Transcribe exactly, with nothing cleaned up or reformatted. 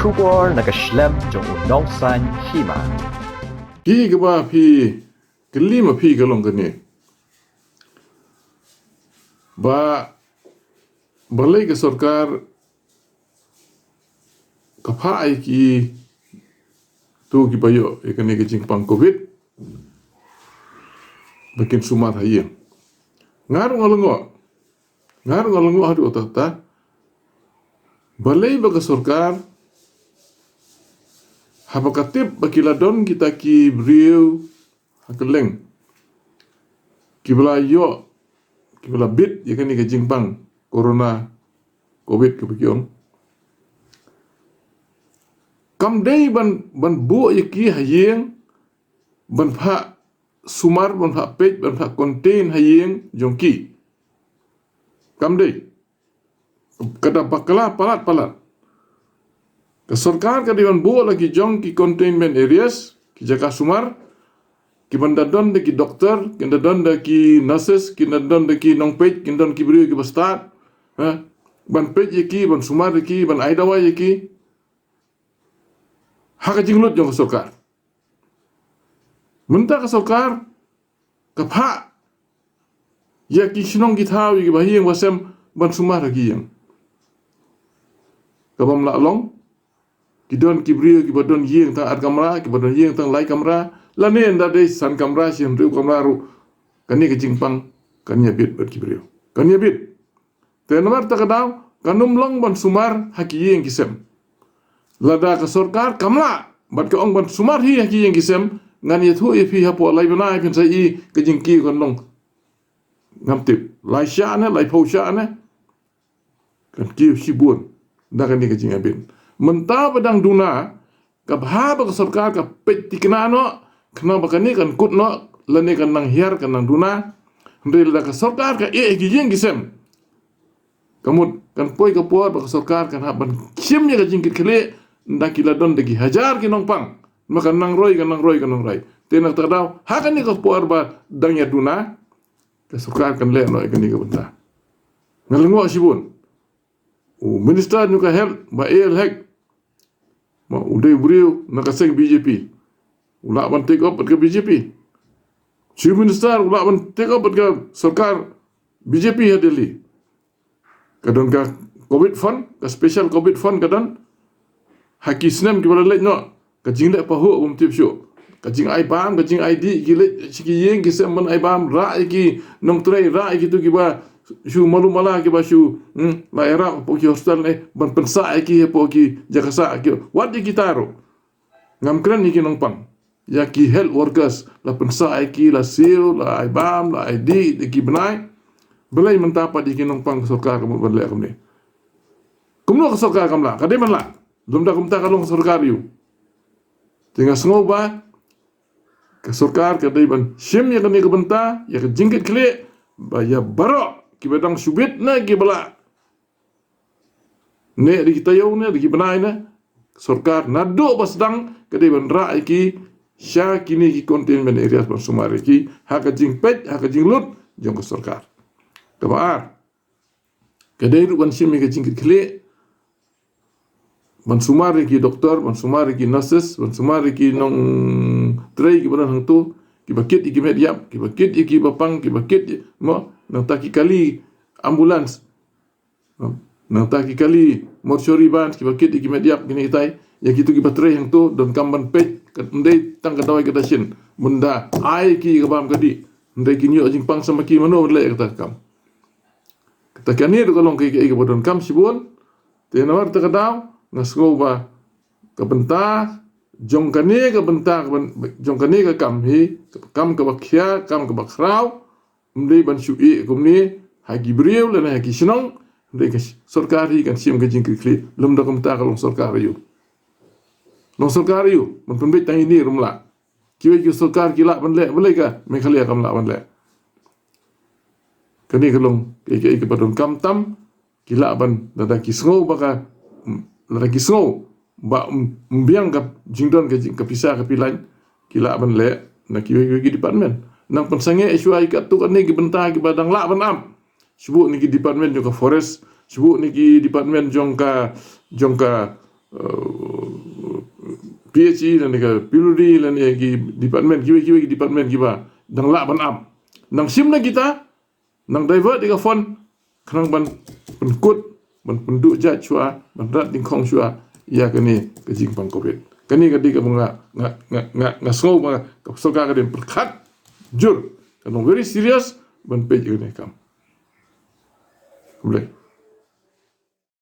Khubor na ka shlem jong u nongsan hima. Ki kaba phi kylli ma phi ka long kane. Ba balei ka sorkar ka phah ïa ki tu kiba ïoh ïa kane ka jingpang covid ba kin sumar ha ïing. Nga ruh nga lyngngoh. Nga ruh nga lyngngoh haduh katta katta. Balei ba ka sorkar haba ka tip ba ki la don kita ki briew ha kylleng kiba la ïoh, kiba la bit ïa kane ka jingpang corona covid kaba ki ong. Kam dei ban, ban buh ïa ki ha ïing, ban phah sumar, ban phah peit, ban phah contain ha ïing jong ki. Kam dei. Ka da bakla palat palat. Ka sorkar ka dei ban buh la ki jong ki containment areas, ki jaka sumar, kiban da don da ki doktor, kin da don da ki nurses, kin da don da ki nongpeit, kin don ki briew kiba stad, ha? Ban peit ïa ki, ban sumar ïa ki, ban ai dawai ïa ki. Ha ka jinglut jong ka sorkar. Mynta ka sorkar ka phah ïa ki shnong ki thaw, ïa kiba ha ïing ba sem ban sumar ha ki ïing. Ka bym lah long, ki don ki briew kiba don ïing tang ar kamra, kiba don ïing tang lai kamra, lane ynda dei san kamra, shi hynriew kamra ruh, kane ka jingpang kan ïa bit bad ki briew. Kan ïa bit. Te namar kata ka daw kan ym long ban sumar ha ki ïing ki sem. Lada ka sorkar kam lah bad ka ong ban sumar hi ha ki ïing ki sem, ngan ïathuh ïa phi hapoh lai bnai phin sa ïohi ka jingkiew kan long. Ngam tip, lai shah ne, laiphew shah ne. Kan kiew shibun da kane ka jingïabit. Mynta ba dang duna, ka bha ba ka sorkar ka peit thikna noh, khnang ba kane kan kut noh, lane kan nang hiar, kan nang duna. Hynrei lada ka sorkar ka ïeh ïa ki ïing ki sem, ka mut kan poi ka por ba ka sorkar kan hap ban shim ïa ka jingkitkhlieh, ynda ki la don da ki hajar ki nongpang. Ma kan nang roi, kan nang roi, kan nang roi. Te na kata ka daw, ha kane ka por ba dang ïa duna, ka sorkar kan leh noh ïa kane ka bynta. Nga lyngngoh shibun. U minister jong ka health, Bah A L Hek, ma u dei u briew na ka seng B J P. U lah ban take off bad ka B J P. Chief Minister u lah ban take off bad ka sorkar B J P ha Delhi. Ka don ka covid fund, ka special covid fund ka don. Ha ki snem kiba la leit noh, ka jingleh pahuh bym tip shuh. Ka jingai bam, ka jingai dih, ki leit sha ki ïing ki sem ban ai bam, rah ïa ki nongtrei, rah ïa kitu kiba shu malu mala, kiba shu, hmm, la ïarap hapoh ki hostel ne, ban pynsah ïa ki hapoh ki jaka sah ki. Wat ïa kita ruh. Ngam kren ïa ki nongpang. Ïa ki health workers, la pynsah ïa ki, la siew, la ai bam, la ai dih, ïa ki bnai. Balei mynta pat ïa ki nongpang ka sorkar ka mut ban leh kumne? Kumno ka sorkar kam lah? Ka dei ban lah. Lymda kumta ka long ka sorkar aiu? Te nga sngew ba ka sorkar ka dei ban shim ïa kane ka bynta, ïa ka jingkitkhlieh, ba ïa baroh kiba dang shu bit ne kiba lah, ne da ki taïew ne da ki bnai ne, sorkar naduh ba sdang ka dei ban rah ïa ki sha kine ki containment areas ban sumar ïa ki ha ka jingpeit, ha ka jinglut jong ka sorkar. Kaba ar, ka dei ruh ban shim ïa ka jingkitkhlieh, ban sumar ïa ki doktor, ban sumar ïa ki nurses, ban sumar ïa ki nongtrei kiba don hangto, kiba kit ïa ki met ïap, kiba kit ïa kiba pang, kiba kit ïa, mo, nangta ki kali ambulance. Nangta ki kali mortuary vans kiba kit ïa ki met ïap kine kitai, ïa kitu kiba trei hangto, donkam ban peit, ym dei tang ka dawai ka dashin. Mynda ai ki ka bam ka dih, ym dei kin ïoh jingpang sa ma ki, mano leh kata ka kam? Kata kane ruh ka long kaei kaei kaba donkam shibun. Te namar kata ka daw nga sngew ba ka bynta jong kane ka bynta, ka byn-, jong kane ka kam hi, ka kam kaba khia, kam kaba khraw, ym dei ban shu ïeh kumne ha ki briew lane ha ki shnong. Ym dei, ka sorkar hi kan shim ka jingkitkhlieh. Lymda kumta ka long sorkar aiu? Long sorkar aiu? Ban pynbeit tang ine ruh ym lah. Kiwei ki sorkar ki lah ban leh, balei ka Meghalaya kam lah ban leh? Kane ka long kaei kaei kaba donkam tam. Ki lah ban, lada ki sngew ba ka, lada ki sngew ba ym, ym biang ka jingdon ka jing, ka pisa ka pilan, ki lah ban leh na kiwei kiwei ki department. Nang pynsangeh shuwa ïa katto katne ki bynta kiba dang lah ban ap. Shu buh na ki department jong ka forest, shu buh na ki department jong ka, jong ka uh, P H E lane ka P W D lane ki department kiwei kiwei ki department kiba dang lah ban ap. Nang shim na kita, nang divert ïa ka fund khnang ban pynkut, ban pynduh jait shuwa, ban rat dingkhong shuwa ïa kane ka jingpang covid. Kane ka dei kaba nga nga nga nga, nga sngew ba ka sorkar ka dei pyrkhat jur, ka long very serious ban peit ïa kane ka kam. Khublei.